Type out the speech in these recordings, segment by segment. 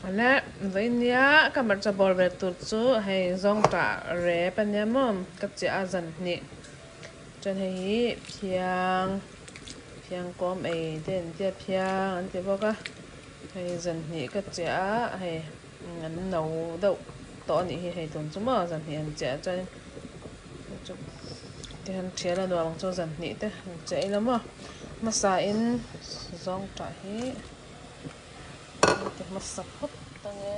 Awle vawinia ka hmarcha bawr ve tur chu hei zawngtah rep ania maw ka chiah a zan hnih chuan hei hi phiang phiang kawm ei te an tia phiang an ti bawk a hei zan hnih ka chiah a hei an no deuh tawh a nih hi hei tun chu maw zan hnih an chiah chuan tihian thial a nuam ang chu zan hnih te an chiah ila maw hmasa in zawngtah hi. Ti hmasa phawt ang e.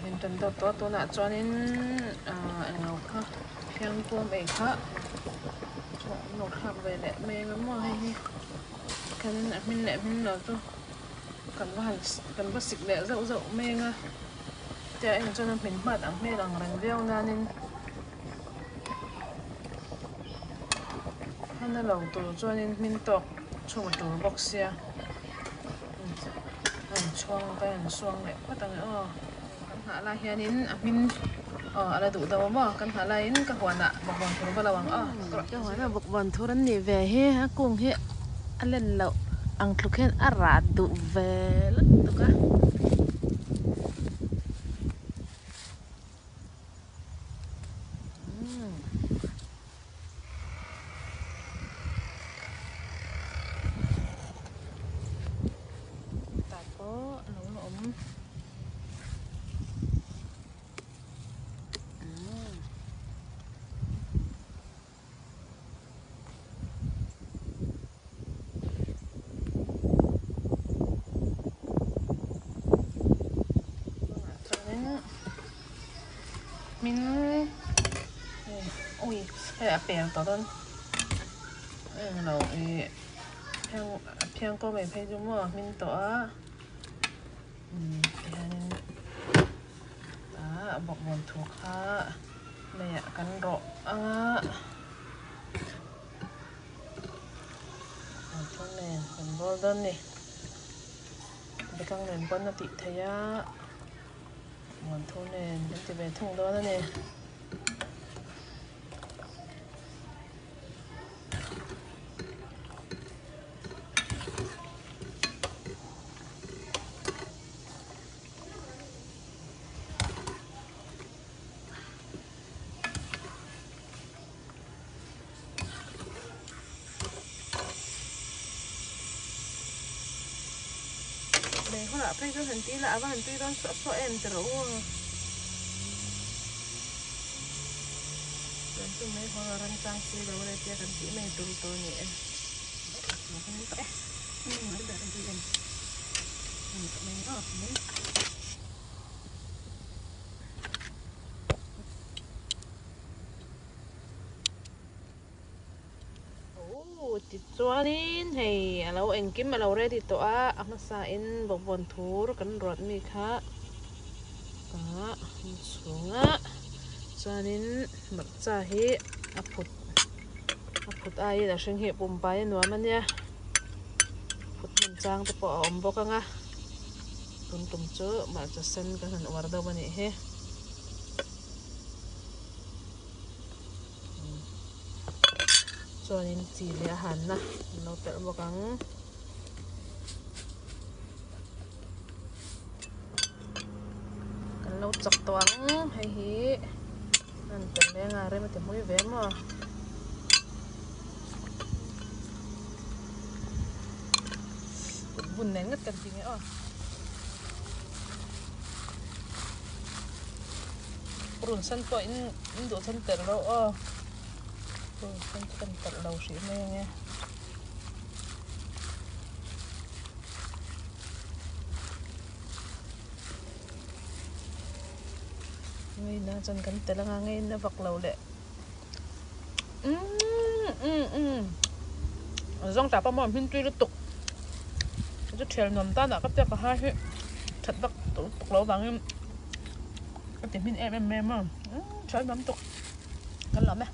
Heng tan deuh tawh a tunah chuanin ah englo kha khiangpuam ei kha an lo thlak ve leh mai ang a maw hei hi khanin a hmin leh hmin lo chu kan va han kan va sik leh zauh zauh mai ang a. Tia eng chuan a hmin hmat ang hmel ang reng viau nanin hman a lo tur chuanin hmin tawk chhung a tur bawk sia a inchhuang ka insuang leh phawt ang e aw kan nghah lai hianin a hmin aw a la duh deuh a maw kan nghah laiin ka huanah bawkbawn thur va lo ang aw ka huanah bawkbawn thur an nih ve hi a kung hi a len loh ang tluk hian a rah duh ve lutuk a. Tah pawh a lo la awm. Min ui hei a pel tawh dawn englo ih a phiang kawm ei phei chu maw a hmin tawh a tihianin ah bawkbawn thu kha meiah kan rawh ang a bawkbawn thu nen kan bawl dawn a ni bekang nen pawn a tih theih a bawkbawn thu nen kan ti ve thung dawn a ni. Lei hunah phei chuan han ti ila a va han tui dawn suah suah em ti rawh u. Chuan chu mai haw remchang si lo le tia kan tih mai tur tawh a ni e. Tichuanin hei a lo engkim a lo ready tawh a, a hmasain bawkbawn thur kan rawt mi kha ah an chhung a chuanin hmarcha hi a phut a phut aiin a hring hi pumpai a nuam a nia phut hman chang te pawh a awm bawk ang a tun tum chu hmarcha sen kan han uar deuh a nih hi. Chuanin chi leh a hanna an lo telh bawk ang. Kan lo chak tawh ang hei hi an tel leng a rem a ti hmui ve maw. Kut bun nen ngat kan ti nge aw. Run sen pawh in in duh chuan telh rawh aw run sen chu kan telh lo hrih mai ang e. Ngeina chuan kan telh anga ngeina vak lo leh umm umm umm zawng tah pawh maw hmin tui lutuk chu thial nuam tan ah ka pek a hai hi that vak tuk lo vangin ka ti hmin em em mai a maw umm thial nuam tuk kan lawm e.